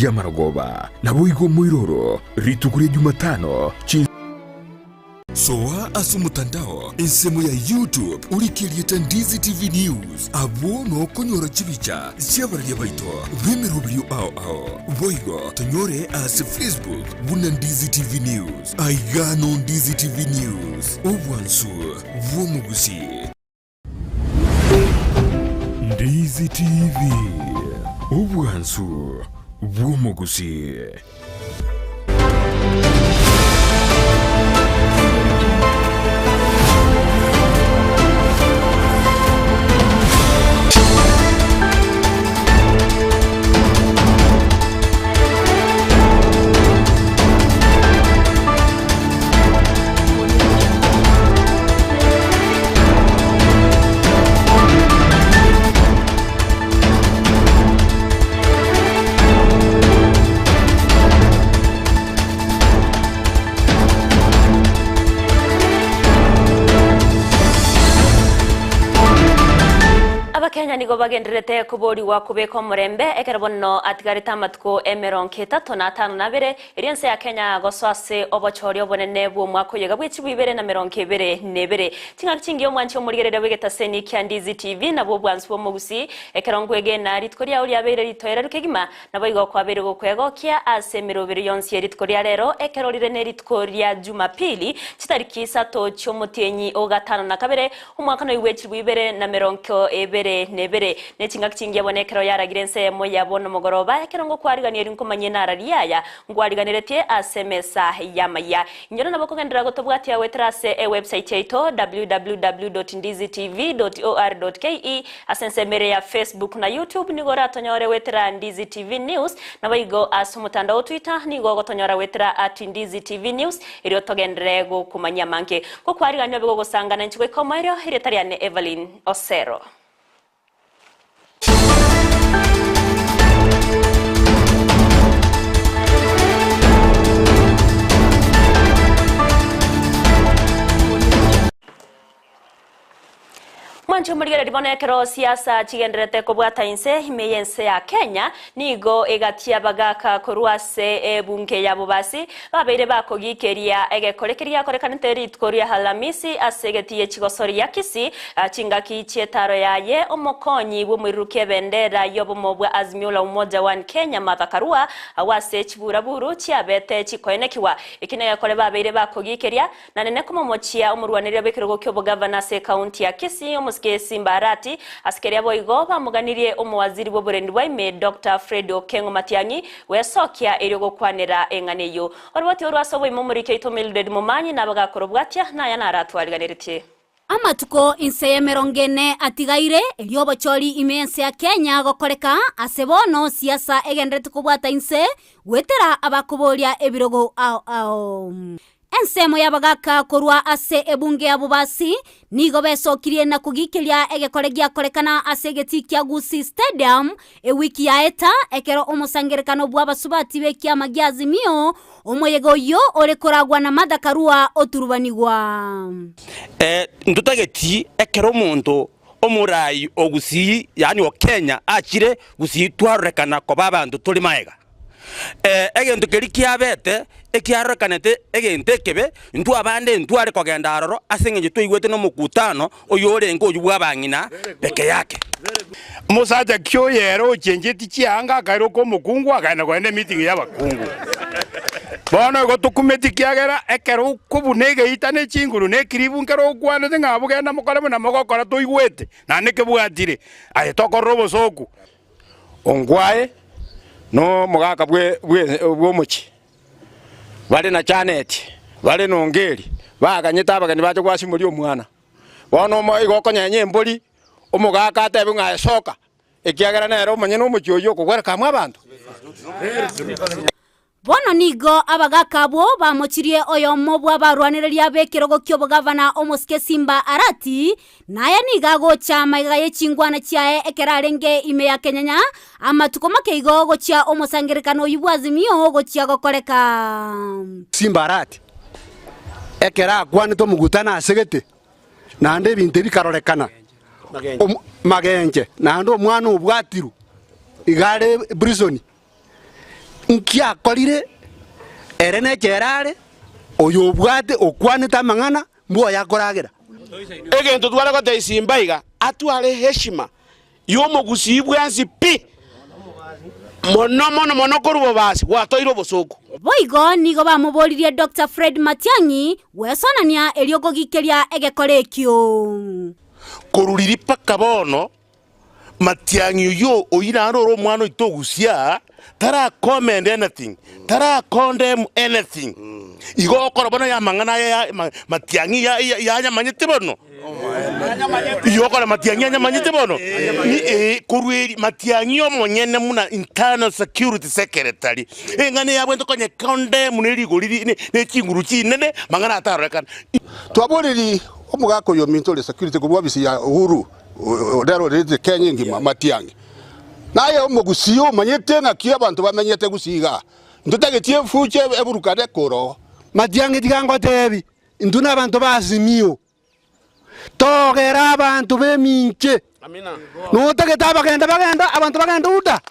y'amarogoba. Naboigo moiroro rituko ria Jumatano chinsa. Soa ase omotandao ensemo ya YouTube orike erieta Ndizi TV News, abwo nokonyora chibicha chi'abararia baito b'emeroberio ao ao. Boigo tonyore ase Facebook buna Ndizi TV News. Aiga no Ndizi TV News, obwansu bw'omogusii. Ndizi TV, obwansu bw'omogusii. Abakenya nigo bagendererete koborigwa kobeka omorembe ekero bono atigarete amatuko emerongo etato na atano na abere Erio ense ya Kenya gosoa ase obochori obonene bw'omwaka oyoiga bwe chibwa ibere na merongo ebere na ebere. Ching'aki chingiya omwanchi omorigereria bw'egetaseni kia Ndizi TV nabwo obwansu bw'omogusii ekero nkwegena rituko riao riabeire ritoereru kegima naboigo kwabeire gokwegokia ase emeroberi yonsi ye rituko ria rero ekero rire ne rituko ria Jumapili chitariki isato chi'omotienyi o gatano na kabere Omwaka noigwe chilifu ibere na merongo ebere na ebere, ne chingaki chingiya bono ekero yaragire ense eyemo yabo nomogoroba, ekero ngokwarigania erio nkomanyie narari aya nkwariganeretie ase emesa y'amaya. Inyora nabo kogenderera gotobwatia goetera ase ewebsite yaito www.ndizitv.or.ke, ase ensemo ere ya Facebook na YouTube nigo oratonyore goetera Ndizi TV News, naboigo ase omotandao o Twitter nigo ogotonyora goetera at Ndizi TV News erio togenderere gokomanyia amange. Gokwarigania obe gogosangana inche goika omoerio, erieta riane Evelyn Osero. Mwanche omorigereria bono ekero siasa chigendererete kobwata inse ime y'ense ya Kenya, nigo egati abagaka korwa ase ebunge ya Bobasi babeire bakogikeria egekore keria giakorekanete rituko ria Alamisi ase egeti ye chigosori ya Kisii chingaki chi'etaro yaye omokonyi bw'omoiruruki ebendera y'obomo bwa Azimio la Umoja One Kenya Martha Karua agwo ase chiburaburu chiabete chikoenekigwa. Eki negekore babeire bakogikeria Na nene komomochia omorwaneria bw'ekerogo ki'obogavana ase ekaunti ya Kisii, omosike Simba Arati, ase keria boigo bamoganirie omowaziri bw'oborendi bwa ime Doctor Fred Okeng'o Matiang'i gwesokia erio gokwanera eng'ana eyio. Oroboti orwo ase oboime omoriki oito Mildred Momanyi nabagakorobwatia naya naratwariganeretie. Amatuko inse y'emerongo ene atigaire, erio obochori ime y'ense ya Kenya gokoreka, ase bono siasa egendererete kobwata inse goetera abakoboria ebirogo ao ao. Ensemo y'abagaaka korwa ase ebunge ya Bobasi nigo besokirie na kogikeria egekore giakorekana ase egetii kia Gusii Stadium ewiki yaeta ekero omosangerekano bw'abasubati b'ekiama gia Azimio omoyega oyio ore koragwa na Martha Karua oturubanigwa. Ntotageti ekero omonto omorai o Gusii yaani o Kenya achire Gusii twarorekana koba abanto tore magega. Egento keria kiabete ekiarorekanete egento ekebe, intwe abande ntware kogenda aroro ase engencho twaigwete nomokutano oyio orenge oyio bw'abang'ina peke yake. Omosacha ki oyo ere ochenchetie chianga akairoka omokungu akagenda kogenda emeeting y'abakungu? Bono igo tokumeti ekiagera ekero okobuna egeita ne chinguru na ekiribu nkere okwanete ng'a abwo genda mokore buna mogokora toigwete naende kebwatire, aye tokorora obosooku. Ongwae nomogaka bw'omochie, bare na Janeti, bare nongeri, baganyete abageni bache gwasimoria omwana. Bono igo okonyenya embori, omogaka atebe ng'a aye soka, ekiagera nere omonyene omochie oyio okogwereka amo abanto. Bono nigo abagaaka abwo bamochirie oyomo bw'abarwanereria b'ekerogo ki'obogavana omosike Simba Arati, na aya nigo agocha magega ye chingwana chiaye ekero arenge ime ya Kenyanya amatuko make igo gochia omosangererekano oyio bw'Azimio gochia gokoreka. Simba Arati ekero akwanete omogutano asegete, naende ebinto ebi bikarorekana magenche, naende omwana obwatirwe iga are prison. Nki akorire ere nechela are, oyobwate okwanete amang'ana, mbwoye akoragera. Egento tware gotebia Simba iga, atware heshima y'omogusii bwensi pi, mono mono mono korwa bobasi gwatoire obosooku. Boigo nigo bamoboririe Doctor Fred Matiang'i gwesonania erio kogikeria egekora ekio. Korwa riria mpaka bono Matiang'i oyio oyio naende ore omwana oito ogusia, tara comment anything, tara condemn anything. Igo okora bono ya amang'ana aya ya ma- Matiang'i ya- ya- yanyamanyete bono. Igo okora Matiang'i anyamanyete bono. Ni eh, korwa eri Matiang'i omonyene buna internal security secretary, eng'ana eyabwenerete konye condemn ne rigori ri ne ne chinguru chinene, mang'ana atarorekana. Twaboriri omogaka oyo ominto ore security korwa ofisi ya Uhuru. Orerorerete Kenya engima matiang'i. Naye omogusii omanyete ng'aki abanto bamenyete gusii igaa. Ntotageti efuche eburukane koroo. Matiang'i tiga ngotebi, intwe nabanto ba Azimio. Togere abanto b'eminche. Notagete abagenda bagende, abanto bagende UDA.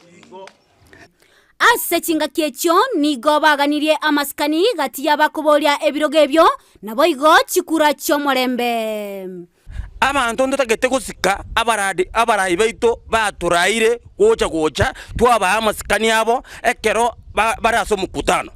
Ase chingaki echio nigo baganirie amasikani gati y'abakoboria ebirogo ebio, naboigo chikura chi'omorembe. Abanto ntotagete gosika abaradi abarai baito batoraire gocha gocha twabaa amasikani abo ekero ba bare ase omokutano.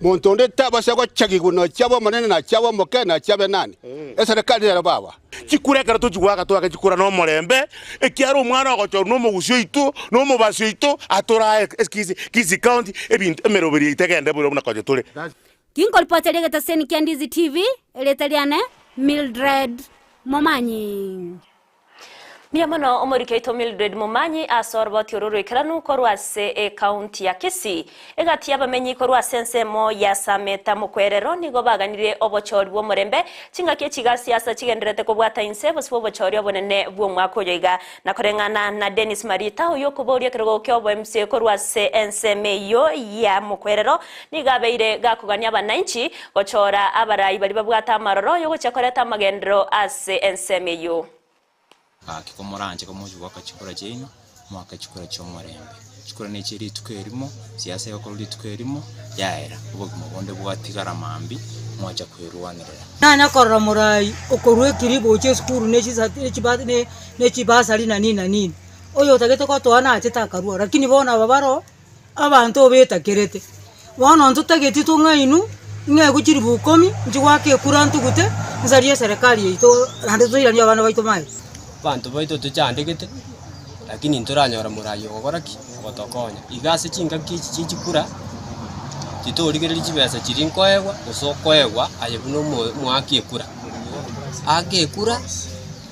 Monto onde tabasa gochagigwa nochia abe omonene nachia abe omoke nachia abe nani, eserekari nero baba. Chikura ekero tochigoaka toake chikura nomorembe, ekiagera omwana ogochorwa nomogusi oito, na omobasi oito, atorae Kisii Kisii County ebinto emeroberi yaito egende buya buna konya tore. Ginkoripoteria egetaseni kia Ndizi TV, erieta riane Mildred Momanyi. Mbuya mono omoriki oito Mildred Momanyi ase oroboti oro rwaikeranu korwa ase ekaunti ya Kisii. Egati y'abamenyi korwa ase ensemo ya Sameta Mokwerero nigo baganirie obochori bw'omorembe chingaki echiga siasa chigendererete kobwata inse bosio bw'obochori obonene bw'omwaka oyo iga. Na koreng'ana na Dennis Marita oyio okoboria ekerogo kia obo-MCA korwa ase ensemo eyio ya Mokwerero Nigo abeire gakogania abanainchi gochora abarai baria babwate amaroro y'ogochia koreta amagenderero ase ensemo eyio. Gaki komoranche komochie goaka chikura chiaino, moake chikura chi'omorembe. Chikura nechie rituko erimo, siasa egokorwa rituko erimo, yaera, obogima bonde bwatigara mambia, mwacha kwerwanerera. Nanya korora morai okorua ekiribo gochia esukuru ne chisati ne chiba ne ne chibasari na nini na nini, oyo otagete gotoa nachete akarua lakini bono aba baroo. Abanto obetakerete. Bono ntotageti tong'ainu, ng'egwe chilifu ikomi, inche goaka ekura ntugute, nsarie eserekari yaito naende toiranie abana baito maega. Abanto baito tochandegete, lakini ntoranyora morai ogokora ki? Ogotokonya. Iga ase chingaki echi chie chikura, titorigereria chibesa chiria nkoegwa, gose okoegwa aye buna omo omoaki ekura. Aka ekura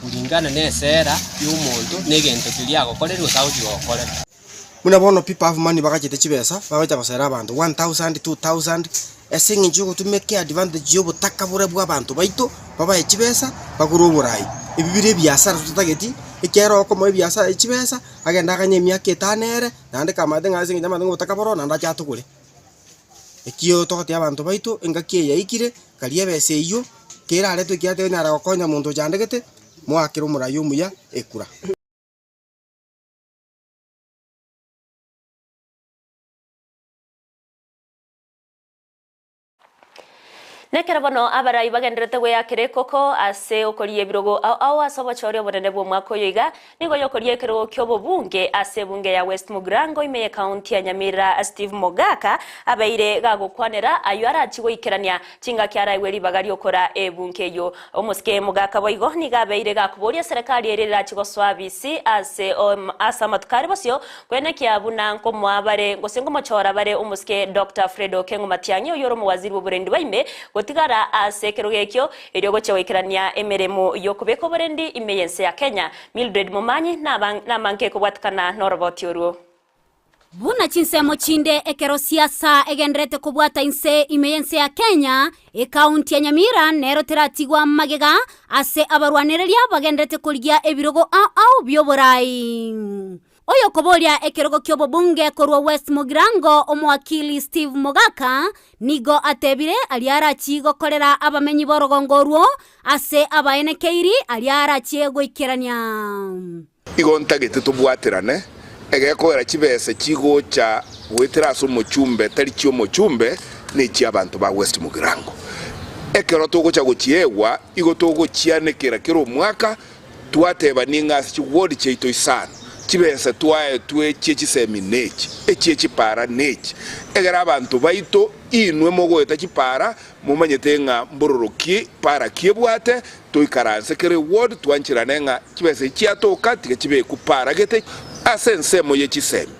kulingana na esera ya omonto na egento keria agokorire gose agochi gokorera. Buna bono people have money bagachete chibesa bagocha gosera abanto 1000, 2000 ase eng'encho yogotumeka eadvantage ya obotaka boria bwa abanto baito, babae chibesa bagore oborai. Ebi bire ebiasara totageti, ekiagera okomoa ebiasara chibesa, agende aganye emiaka etano ere, naende kamanyete ng'a ase eng'encho amanyete ng'a obotaka boroo naende ache atogore. Ekio togotebia abanto baito, engaki eye yaikire, karia ebesa eywo, keraretwe ekiagera tekonyara gokonya monto ochandegete, moakere omorai omuya ekura. Nekero bono abarai bagendererete gweakera ekoko ase okoria ebirogo ao ao ase obochori obonene bw'omwaka oyo iga, nigo yokoria ekerogo ki'obobunge ase ebunge ya West Mugirango ime y'ekaunti ya Nyamira Steve Mogaka abeire gagokwanera ayio arachie goikerania chingaki araegwe ribaga ri'okora ebunge eyio. Omosike Mogaka boigo nigo abeire gakoboria eserekari eria erachie gosoa abisi ase ase amatuko are bosio kwenekia buna nkomoa bare gose nkomochora bare omosike Doctor Fred Okengo Matiang'i oyio ore omowaziri bw'oborendi bwa ime gotigara ase ekerogo ekio erio gochia goikerania emeremo y'okobeka oborendi ime y'ense ya Kenya. Mildred Momanyi namange kobwatekana noroboti orwo. Buna chinsemo chinde ekero siasa egenderete kobwata inse ime y'ense ya Kenya, ekaunti ya Nyamira nero teratigwa magega ase abarwanereria bagenderete korigia ebirogo ao ao bi'oborai. Oyokoboria ekerogo ki'obobunge korwa West Mugirango omowakili Steve Mogaka nigo atebire aria arachie gokorera abamenyi b'orogongo orwo ase abaenekeiri aria arachie goikerania. Igo ntagete tobwaterane. Egekogera chibesa chigocha goetera ase omochumbe tari chi'omochumbe, nechi'abanto ba West Mugirango. Ekero togocha gochiegwa, igo togochianekera kera omwaka, twatebania ng'a ase chiward chiaito isano, chibesa twaetwe chie chisemi nechi, echie chipara nechi, egere abanto baito inwe mogoeta chipara momanyete ng'a mbororo ki para ki ebwate, toikaranse kera eward twancherane ng'a chibesa echi chiatoka tiga chibekwe para gete ase ensemo ye chisemi.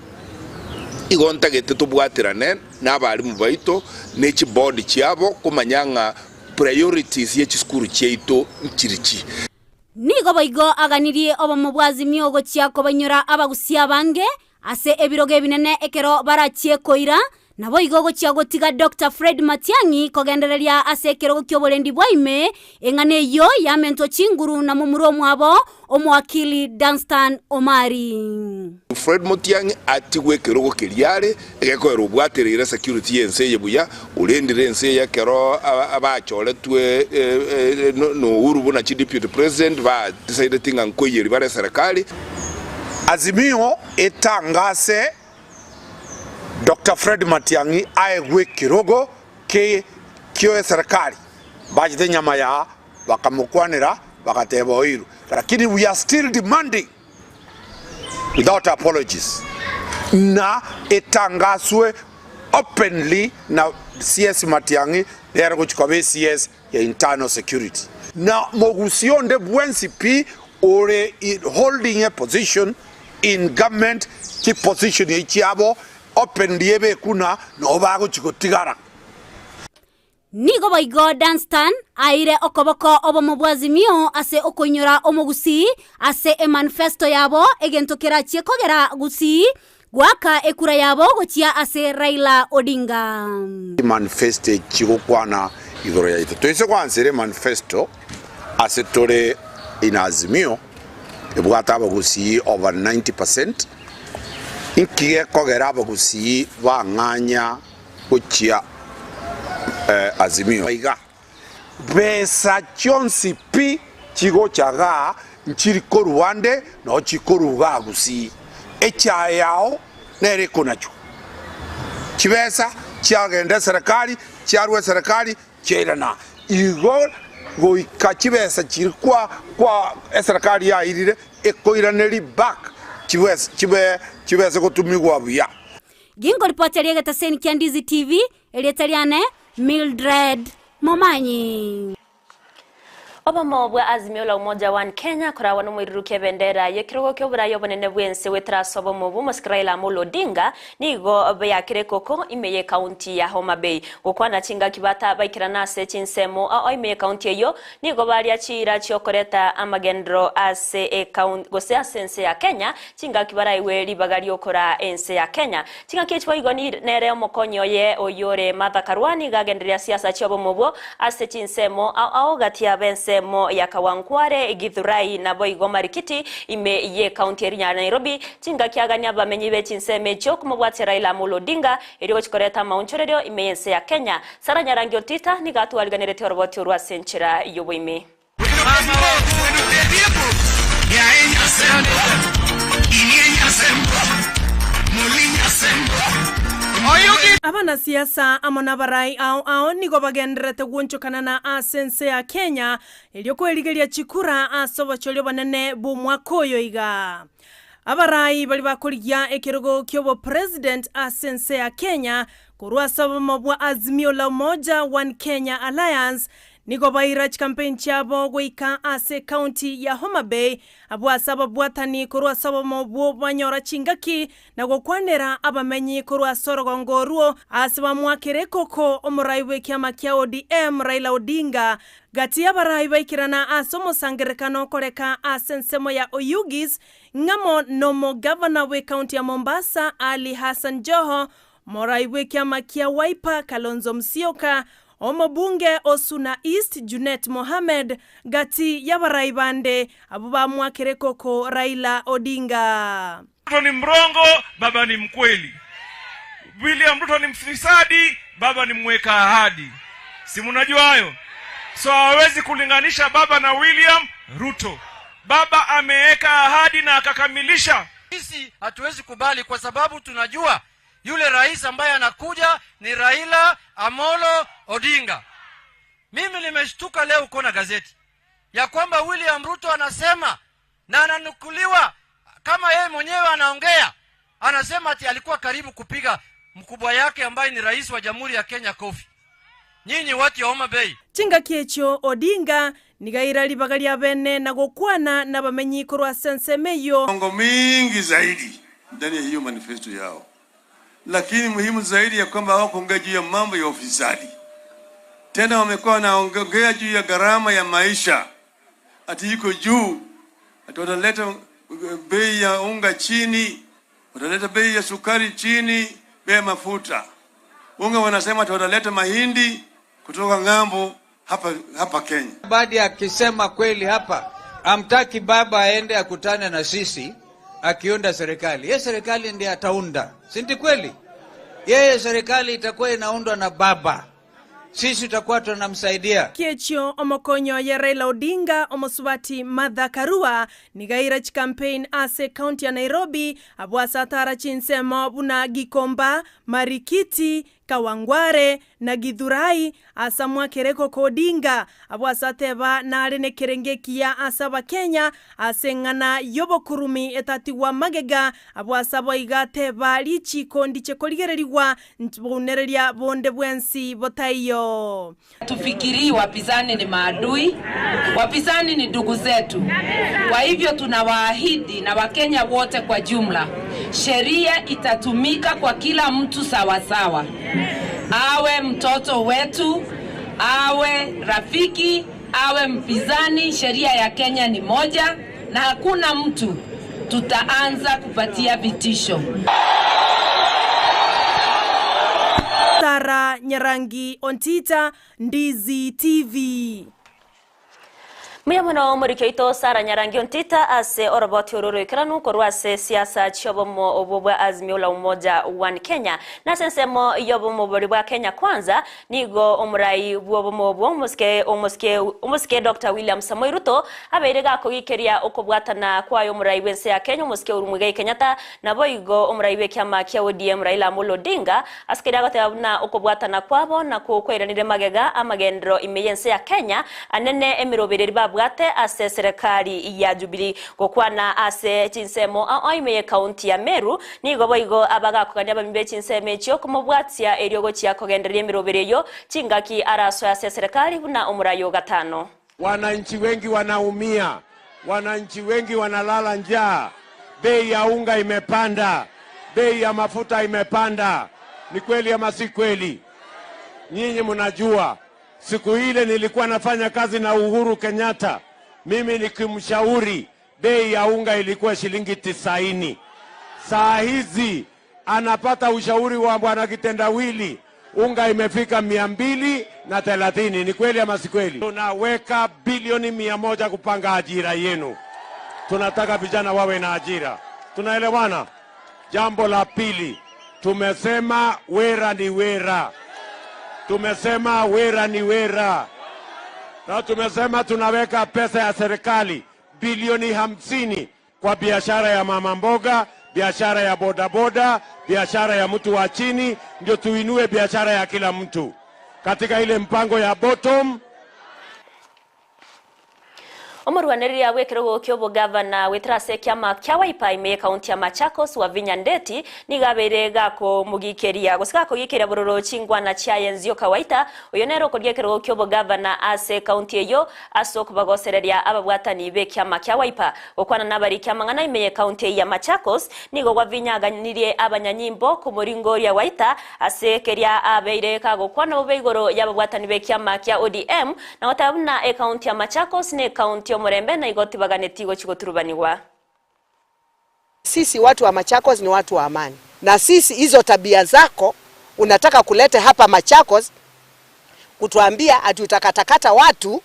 Igo ntagete tobwaterane nabarimu baito ne chiboard chiabo komanya ng'a priorities ye chisukuru chiaito nchirichi. Nigo boigo aganirie obomo bwa Azimio gochia kobainyora abagusia abange ase ebirogo ebinene ekero barachie koira, naboigo gochia gotiga Doctor Fred Matiang'i kogendereria ase ekerogo ki'oborendi bwa ime, eng'ana eyio yamentwa chinguru na momura omwabo Omowakili Danstan Omari. Fred Matiang'i atigwe ekerogo keria are, egekoera obwatereire security y'ense eye buya, orendire ense eye ekero abachoretwe na Uhuru buna chi deputy president ba decideti ng'a nkoiyeria bare eserekari. Azimio etangase Doctor Fred Matiang'i aegwe ekerogo ki'eserekari, bachete nyama ya bakamokwanera bagateba oirwe, lakini we are still demanding without apologies na etangaswe openly na CS Matiang'i nere gochi koba eCS ya internal security. Na mogusia onde bwensi pi ore holding a position in government chiposition echi chiabo openly ebekwe na nabo bagochi gotigara. Nigo boigo Dunstan aeire okoboko obomo bwa Azimio ase okoinyora omogusii ase emanifesto yabo egento kerachie kogera Gusii goaka ekura yabo gochia ase Raila Odinga. Chimanifesto echi chigokwana igoro yaito. Toise goansera emanifesto ase tore in Azimio ebwate abagusii over 90 percent, inki gekogera abagusii bang'anya gochia Azimio. Iga besa chionsi pi chigocha igaa nchiri korwa ande noo chikorwa igaa Gusii. Echae yao nere ekonachwa. Chibesa chiagenda eserekari, chiarwa eserekari chiairana. Igo goika chibesa chiri kwa kwa eserekari yairire ekoiraneri back chibesa chibe chibesa gotumigwa buya. Ginkoripoti aria egetaseni kia Ndizi TV, erieta riane Mildred Momanyi. Obomo bwa Azimio la Umoja One Kenya koragwa nomoiruruki ebendera y'ekerogo ki'oborai obonene bw'ense goetera ase obomo bw'omosike Raila Amolo Odinga nigo beakire ekoko ime y'ekaunti ya Homa Bay. Gokwana chingaki bata baikerana ase chinsemo ao ime y'ekaunti eyio nigo baria chiira chiokoreta amagenderero ase ekaunti gose ase ense ya Kenya Chingaki baraigwe ribaga ri'okoraa ense ya Kenya. Chingaki echi boigo nere omokonyi oye oyore Martha Karua nigo agendereria siasa chi'obomo obwo ase chinsemo ao ao gati y'abensemo ya Kawangware, Githurai naboigo Marikiti ime y'ekaunti eria ya Nairobi. Chingaki agania abamenyi be chinsemo echio komobwatia Raila Amolo Odinga erio gochi koreta amaonchorerio ime y'ense ya Kenya. Sarah Nyarangi Otita nigo atwariganeretie oroboti orwo ase enchera y'oboime. Abanasiasa amo nabarai ao ao nigo bagendererete gwonchokanana ase ense ya Kenya erio kwerigeria chikura ase obochori obonene bw'omwaka oyo iga. Abarai baria bakorigia ekerogo ki'obopresident ase ense ya Kenya korwa ase obomo bwa Azimio la Umoja One Kenya Alliance Nigo baira chikampeini chiabo goika ase ekaunti ya Homa Bay, abwo ase ababwatani korwa ase obomo obwo banyora chingaki na gokwanera abamenyi korwa ase orogongo orwo ase bamoakera ekoko omorai bw'ekiama kia ODM Raila Odinga. Gati y'abarai baikerana ase omosangererekano okoreka ase ensemo ya Oyugis ng'amo nomogavana bw'ekaunti ya Mombasa Ali Hassan Joho, Morai bw'ekiama kia Wiper Kalonzo Musyoka, Omobunge o Suna East Junet Mohamed, gati y'abarai bande abwo bamoakera ekoko Raila Odinga. Ruto ni mrongo, baba ni mkweli. William Ruto ni mfisadi, baba ni mweka ahadi. Si mnajua hayo? So hawawezi kulinganisha baba na William Ruto. Baba ameeka ahadi na akakamilisha. Sisi hatuwezi kubali kwa sababu tunajua yule rais ambaye anakuja ni Raila Amolo Odinga. Mimi nimeshtuka leo kuona gazeti ya kwamba William Ruto anasema na ananukuliwa kama yeye mwenyewe anaongea, anasema ati alikuwa karibu kupiga mkubwa yake ambaye ni rais wa Jamhuri ya Kenya kofi. Nyinyi watu ya Homa Bay, Chingaki echio Odinga nigaira ribaga ria bene na gokwana na bamenyi korwa ase ensemo eyio. Mambo mingi zaidi ndani ya hiyo manifesto yao, lakini muhimu zaidi ya kwamba hawakuongea juu ya mambo ya ufisadi. Tena wamekuwa wanaongea juu ya gharama ya maisha, ati iko juu, ati wataleta bei ya unga chini, wataleta bei ya sukari chini, bei ya mafuta. Unga wanasema ati wataleta mahindi kutoka ng'ambo hapa, hapa Kenya. Mbadi akisema kweli hapa, amtaki baba aende akutane na sisi akiunda serikali. Ye serikali ndiye ataunda, si ndi kweli? Yeye serikali itakuwa inaundwa na baba, sisi tutakuwa tunamsaidia. Kiechio omokonyo ya Raila Odinga omosubati Martha Karua nigaira chicampaign ase ekaunti ya Nairobi abwo ase atara chinsemo buna Gikomba, Marikiti, Kawangware na Githurai ase amwakere koko Odinga abwo ase ateba nare nekerenge ekiya ase abakenya ase eng'ana y'obokurumi etatigwa magega abwo ase aboiga ateba richiko ndiche korigererigwa Ntibounereria bonde bwensi botaiyo. Hatufikirii wapinzani ni maadui, wapinzani ni ndugu zetu. Kwa hivyo tunawaahidi na Wakenya wote kwa jumla, sheria itatumika kwa kila mtu sawasawa, awe mtoto wetu, awe rafiki, awe mpinzani. Sheria ya Kenya ni moja na hakuna mtu tutaanza kupatia vitisho. Sarah Nyarangi Ontita, Ndizi TV. Mbuya mono omoriki oito Sarah Nyarangi Ontita ase oroboti oro oroikeranu korwa ase siasa chiobomo obwo bwa Azimio la Umoja One Kenya. Na ase ensemo y'obomo boria bwa Kenya Kwanza nigo omorai bw'obomo obwo omosike omosike omosike Doctor William Samoei Ruto abeire gakogikeria okobwatana kwaye omorai bw'ense ya Kenya omosike Uhuru Muigai Kenyatta naboigo omorai bw'ekiama kia ODM Raila Amolo Odinga ase keria agoteba buna okobwatana kwabo nakwo kwairanire magega amagenderero ime y'ense ya Kenya anene emerobereria babwate ase eserekari ya Jubilee gokwana ase chinsemo ao ime y'ecounty ya Meru nigo boigo abagakogania abami be chinsemo echio komobwatia erio gochia kogendereria emeroberi eyio chingaki arasoe ase eserekari buna omoraia o gatano. Wananchi wengi wanaumia, wananchi wengi wanalala njaa, bei ya unga imepanda, bei ya mafuta imepanda. Ni kweli ama si kweli? Nyinyi mnajua siku ile nilikuwa nafanya kazi na Uhuru Kenyatta, mimi nikimshauri, bei ya unga ilikuwa shilingi 90. Saa hizi anapata ushauri wa bwana Kitendawili, unga imefika 230. Ni kweli ama si kweli? Tunaweka bilioni 100 kupanga ajira yenu. Tunataka vijana wawe na ajira. Tunaelewana? Jambo la pili, tumesema wera ni wera. Tumesema wera ni wera. Na tumesema tunaweka pesa ya serikali bilioni 50 kwa biashara ya mama mboga, biashara ya bodaboda, biashara ya mtu wa chini, ndio tuinue biashara ya kila mtu katika ile mpango ya bottom. Omorwanereria bw'ekerogo ki'obogavana goetera ase ekiama kia Wiper ime y'ekaunti ya Machakos, Wavinya Ndeti, nigo abeire gakomogikeria gose gakogikeria bororo chingwana chiaye Nzioka Waita, oyo nere okoria ekerogo ki'obogavana ase ekaunti eyio ase okobagosereria ababwatani b'ekiama kia Wiper. Gokwana nabariki amang'ana ime y'ekaunti eyio ya Machakos, nigo Wavinya aganirie abanyanyimbo komoringoria Waita ase keria abeire kagokwana bobe igoro y'ababwatani b'ekiama kia ODM na goteba buna ekaunti ya Machakos n'ekaunti y'omorembe na igo tibaganeti gochia goturubanigwa. Sisi watu wa Machakos ni watu wa amani, na sisi hizo tabia zako unataka kuleta hapa Machakos kutuambia ati utakatakata watu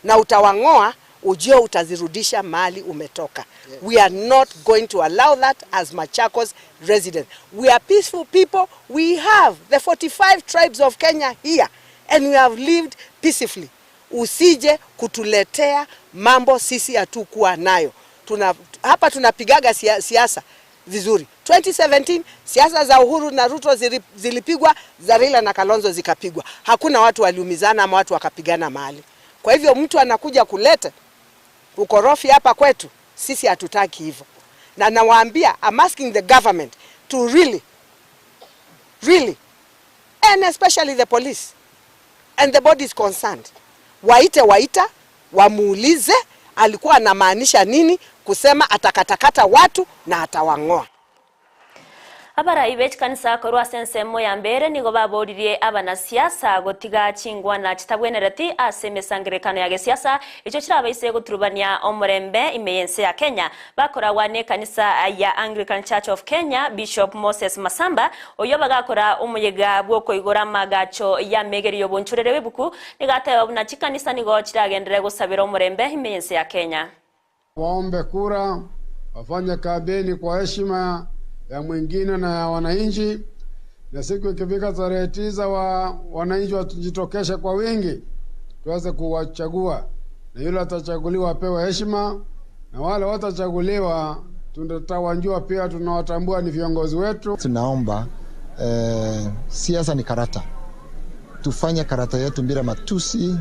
na utawang'oa, ujue utazirudisha mahali umetoka. We are not going to allow that as Machakos residents. We are peaceful people. We have the 45 tribes of Kenya here and we have lived peacefully. Usije kutuletea mambo sisi hatukuwa nayo. Tuna, hapa tunapigaga siasa vizuri. 2017 siasa za Uhuru na Ruto zilipigwa, za Raila na Kalonzo zikapigwa. Hakuna watu waliumizana ama watu wakapigana mahali. Kwa hivyo mtu anakuja kuleta ukorofi hapa kwetu, sisi hatutaki hivyo. Na nawaambia, I'm asking the government to really, really, and especially the police and the bodies concerned, waite Waita wamuulize alikuwa anamaanisha nini kusema atakatakata watu na atawang'oa. Abarai be chikanisa korwa ase ensemo ya mbere nigo baboririe abanasiasa gotiga chingwana chitabwenereti ase emesangerekano ya gesiasa echo chirabaise goturubania omorembe ime y'ense ya Kenya. Bakoragwa ne ekanisa ya Anglican Church of Kenya Bishop Moses Masamba oyo bagakora omoyega bwokoigora amagacho ya megerio bonchorere bw'ebuku nigateba buna chikanisa nigo chiragendere gosabera omorembe ime y'ense ya Kenya. Waombe kura, wafanye kampeni kwa heshima ya mwingine na ya wananchi, na siku ikifika tarehe 9 wa wananchi wajitokeshe kwa wingi tuweze kuwachagua, na yule atachaguliwa apewe heshima, na wale watachaguliwa tutawajua pia, tunawatambua ni viongozi wetu. Tunaomba siasa ni karata, tufanye karata yetu bila matusi,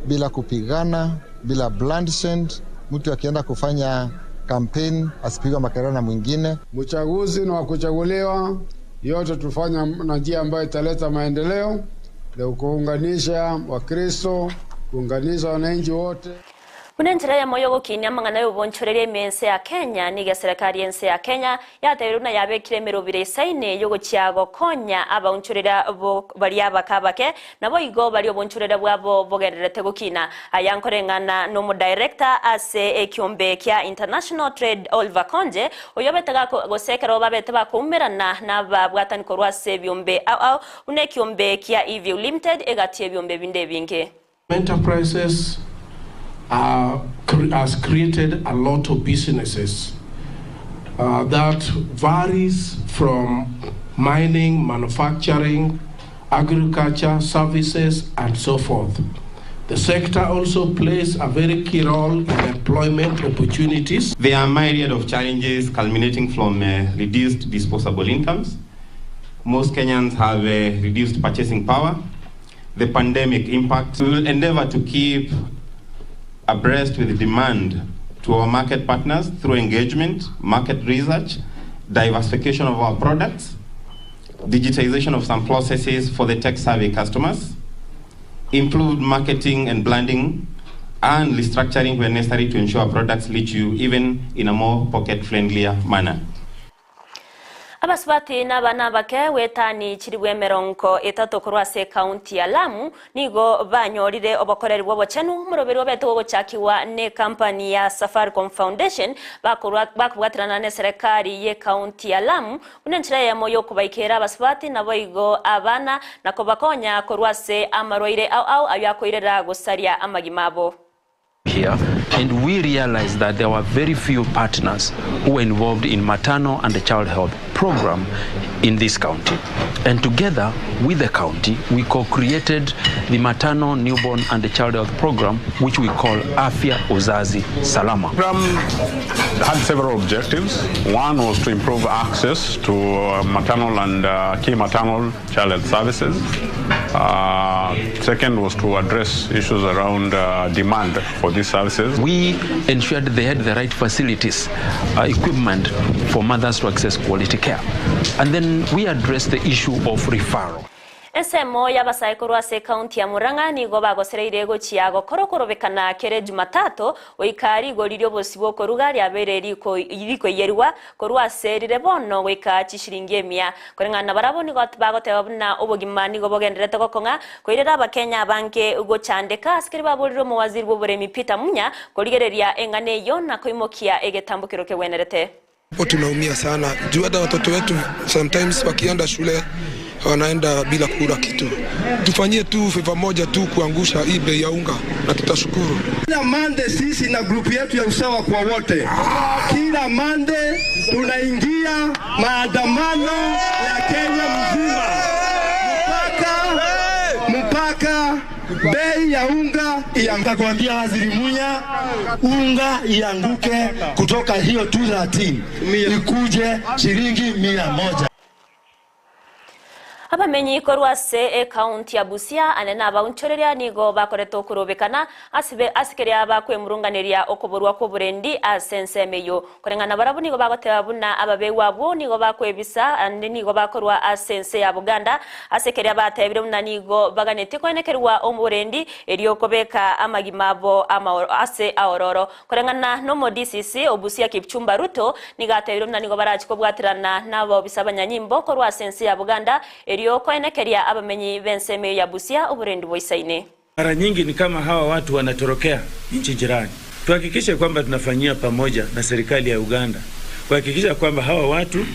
bila kupigana, bila bloodshed. Mtu akienda kufanya campaign asipigwe makelele na mwingine. Mchaguzi na wakuchaguliwa, yote tufanya na njia ambayo italeta maendeleo na kuunganisha Wakristo, kuunganisha wananchi wote. Buna enchera ya moyo gokinia amang'ana y'obonchoreria emense ya Kenya niga serikali y'ense ya Kenya yateirwe na yabekire emerobire isaine yogochia gokonya abaonchorera baria abakabake nabo igo bari obonchorera bwabo bogenderete gokina. Aya nkoreng'ana na omodirector ase ekiombe kia International Trade Oliver Konje oyo betega gosekera babete bakoumerana na babwatani korwa ase ebiombe ao ao buna ekiombe kia EVU Limited egatie ebiombe binde ebinge. Enterprises has created a lot of businesses that varies from mining, manufacturing, agriculture, services, and so forth. The sector also plays a very key role in employment opportunities. There are myriad of challenges culminating from reduced disposable incomes. Most Kenyans have reduced purchasing power. The pandemic impact. We will endeavor to keep abreast with demand to our market partners through engagement, market research, diversification of our products, digitization of some processes for the tech-savvy customers, improved marketing and branding, and restructuring where necessary to ensure products reach you even in a more pocket-friendlier manner. Abasubati n'abana bake wetani chiribwe emerongo etato korwa ase ekaunti ya Lamu nigo banyorire obokoreri bwa obochenu omoroberi obete gogochakiwa ne company ya Safaricom Foundation bakobwaterana ne serikali ye kaunti ya Lamu buna enchera eyemo yokobaikera abasubati nabo igo abana nakobakonya korwa ase amarwaire ao ao ayo akoirera gosaria amagima abo. Here, and we realized that there were very few partners who were involved in maternal and the child health program in this county. And together with the county, we co-created the maternal, newborn and the child health program, which we call Afya Uzazi Salama. The program had several objectives. One was to improve access to maternal and key maternal child health services. Second was to address issues around demand for these services. We ensured they had the right facilities, equipment for mothers to access quality care. And then we addressed the issue of referral. Ensemo y'abasae korwa ase ekaunti ya Murang'a nigo bagosereire gochia gokorokorobekana kere Jumatatu goika rigori riobosi bwokoruga riabeire rikoiyerwa korwa ase rire bono goika chishiringi emia koreng'ana barabo nigo bagoteba buna obogima nigo bogenderete gokong'a koirera abakenya abange gochandeka asikeri baborire omowaziri bw'oboremi Peter Munya korigereria eng'ana eyo na koimokia egetambukero kegwenerete. Hapo tunaumia sana juu hata watoto wetu sometimes wakienda shule wanaenda bila kula kitu. Tufanyie tu favor moja tu kuangusha hii bei ya unga na tutashukuru. Kila Monday sisi na grupu yetu ya usawa kwa wote, kila Monday tunaingia maandamano ya Kenya mzima mpaka Bei ya unga ianguke. Kuambia Waziri Munya unga ianguke kutoka hiyo 213 ikuje shilingi 100. Abamenyi korwa ase ekaunti ya Busia anene abaunchoreria nigo bakorete okorobekana asibe asikeria bakwemurunganeria okoborwa kwa oborendi ase ensemo eyo koreng'ana barabwo nigo bagoteba buna ababewa abwo nigo bakwebisa ande nigo bakorwa ase ense ya Buganda ase keria batebire buna nigo baganetie koenekerwa oborendi erio okobeka amagima abo ase aororo koreng'ana na omo DCC o Busia Kipchumba Ruto nigo atebire buna nigo barachi kobwaterana na abobisa abanyanyimbo korwa ase ense ya Buganda erio koenekeria abamenyi b'ensemo eyo ya Busia oborendi bwa isaine. Mara nyingi ni kama hawa watu wanatorokea nchi jirani. Tuhakikishe kwamba tunafanyia pamoja na serikali ya Uganda kuhakikisha kwamba hawa watu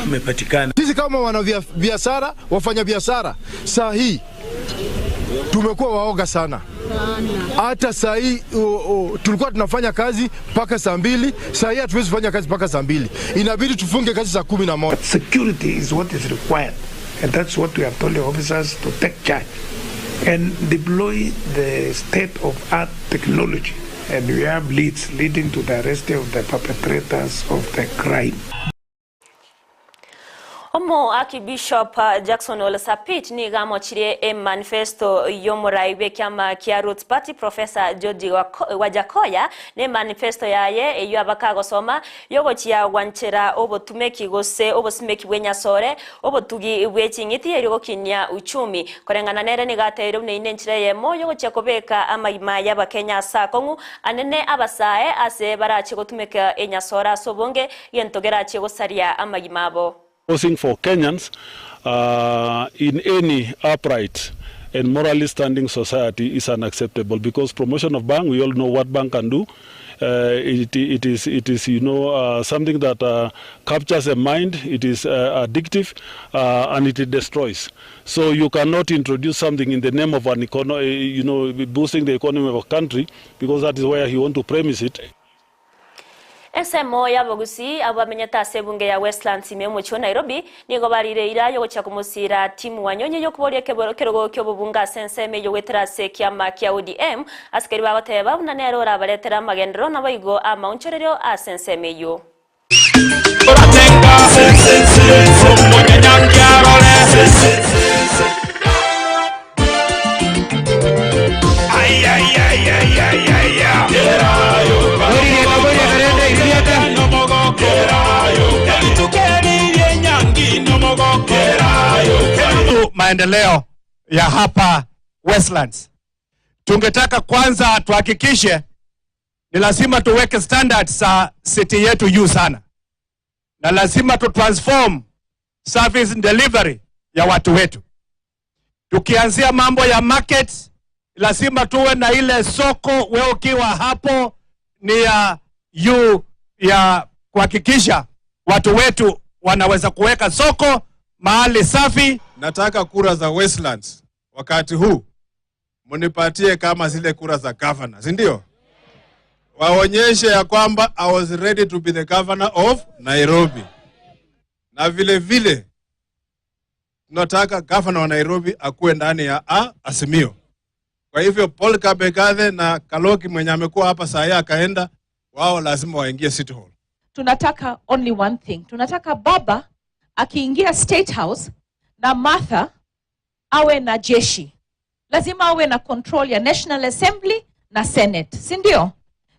wamepatikana. Sisi kama wanabiashara, wafanya biashara, saa hii tumekuwa waoga sana. Hata saa hii tulikuwa tunafanya kazi mpaka saa 2, saa hii hatuwezi kufanya kazi mpaka saa 2, inabidi tufunge kazi saa 11. Security is what is required and that's what we have told the officers to take charge and deploy the state of art technology, and we have leads leading to the arrest of the perpetrators of the crime. Omo Archbishop Jackson Ole Sapit nigo amochirie emanifesto y'omorai bw'ekiama kia Roots Party Professor George Wajackoyah na emanifesto yaye eyo abakagosoma yogochia gwanchera obotumeki gose obosimeki bw'enyasore obotugi bw'eching'iti erio gokinia uchumi koreng'ana nere nigo ateire buna ine enchera eyemo yogochia kobeka amagima y'abakenya ase akong'u anene abasae ase barache gotumeka enyasore ase obonge gento gerachie gosaria amagima abo. Posing for Kenyans in any upright and morally standing society is unacceptable, because promotion of bhang, we all know what bhang can do. It is something that captures a mind, it is addictive, and it destroys. So you cannot introduce something in the name of an economy, boosting the economy of a country, because that is where you want to premise it. Ensemo y'abagusi abo bamenyete ase ebunge ya Westlands ime omochi wa Nairobi nigo barire ira yogochia komosira Timu Wanyonyi yokoboria ekerogo kia obobunge ase ensemo eyo goetera ase ekiama kia ODM asikeri bagoteba buna nere orabaretera amagenderero nabo igo amaonchorerio ase ensemo eyo. Maendeleo ya hapa Westlands. Tungetaka kwanza tuhakikishe ni lazima tuweke standards za city yetu juu sana, na lazima tu transform service delivery ya watu wetu. Tukianzia mambo ya market, lazima tuwe na ile soko, wewe ukiwa hapo ni ya juu ya kuhakikisha watu wetu wanaweza kuweka soko mahali safi. Nataka kura za Westlands wakati huu mnipatie kama zile kura za governor, si ndio? Waonyeshe ya kwamba I was ready to be the governor of Nairobi, na vile vile tunataka governor wa Nairobi akuwe ndani ya Azimio. Kwa hivyo Paul Igathe na Kaloki mwenye amekuwa hapa saa hii akaenda, wao lazima waingie City Hall. Tunataka only one thing. Tunataka baba akiingia State House na Martha awe na jeshi, lazima awe na control ya National Assembly na Senate, si ndio?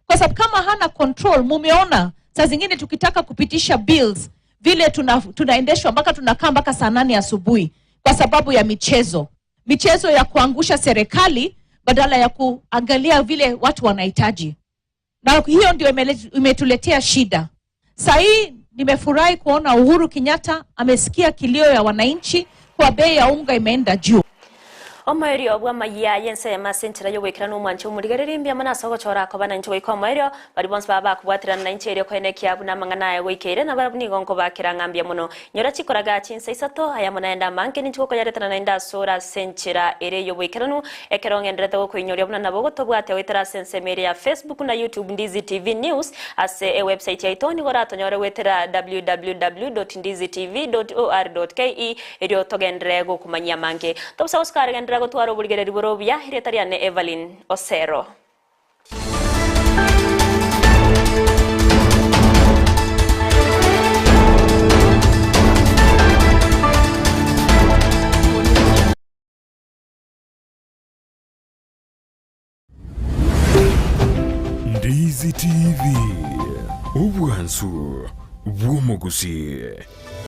Kwa sababu kama hana control, mumeona saa zingine tukitaka kupitisha bills vile tunaendeshwa mpaka tunakaa mpaka saa 8 asubuhi kwa sababu ya michezo, michezo ya kuangusha serikali badala ya kuangalia vile watu wanahitaji, na hiyo ndio imetuletea shida. Saa hii nimefurahi kuona Uhuru Kenyatta amesikia kilio ya wananchi kwa bei ya unga imeenda juu. Omoerio bwa amaiya y'ensemo ase enchera y'ogwekera omwancho omorigereri mbiamo nase ogochora akoba na inche goika omoerio bari bonsi baba bakobwaterana na inche erio koenekia buna amang'ana aya goikeire na barabwo nigo nkobakera ng'ambia mono nyora chikoraga chinsa isato aya mono naende amange ninche gokoyaretana naende ase ore ase enchera ere y'oboikeranu ekero ng'enderete gokoinyoria buna nabo gotobwate goetera ase ensemo ere ya Facebook na YouTube Ndizi TV News ase ewebsite yaito nigo oratonyore goetera www.ndizitv.or.ke erio togendere gokumanyia mange tobusa gosukare gendera. gotwara oborigereri bore obuya, erieta riane Evelyn Osero. Ndizi TV, obwansu bw'omogusii.